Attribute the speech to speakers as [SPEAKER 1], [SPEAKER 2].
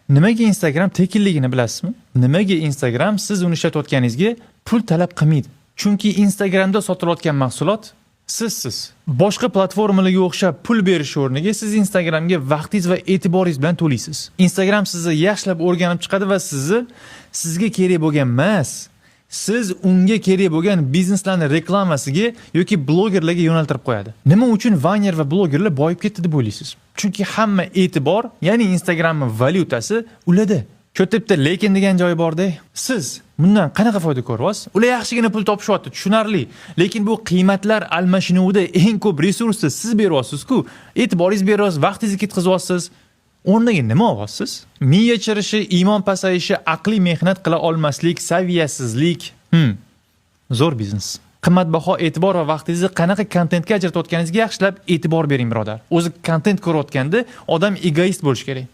[SPEAKER 1] Nimaga Instagram tekinligini bilasizmi? Nimaga Instagram siz uni ishlatayotganingizga pul talab qilmaydi? Chunki Instagramda sotilayotgan mahsulot sizsiz. Boshqa platformalarga o'xshab pul berish o'rniga siz Instagramga vaqtingiz va e'tiboringiz bilan to'laysiz. Instagram sizni yaxshilab o'rganib chiqadi va sizni sizga kerak bo'lgan emas, siz unga kerak bo'lgan bizneslarni reklamasiga yoki blogerlarga yo'naltirib qo'yadi. Nima uchun vayner va blogerlar boyib ketdi deb o'ylaysiz? Chunki hamma e'tibor, ya'ni Instagramning valyutasi ularda. Shu yerda bitta lekin degan joyi borda. Siz bundan qanaqa foyda ko'ryapsiz? Ular yaxshigina pul topishyapti, tushunarli. Lekin bu qiymatlar almashinuvida eng ko'p resursni siz beryapsiz-ku. E'tiboringizni beryapsiz, vaqtingizni ketkazyapsiz. O'rniga nima olyapsiz? Miya chirishi, iymon pasayishi, aqliy mehnat qila olmaslik, saviyasizlik. Zo'r biznes. Qimmatbaho e'tibor va vaqtingizni qanaqa kontentga ajratayotganingizga yaxshilab e'tibor bering, birodar. O'zi kontent ko'rayotganda odam egoist bo'lishi kerak.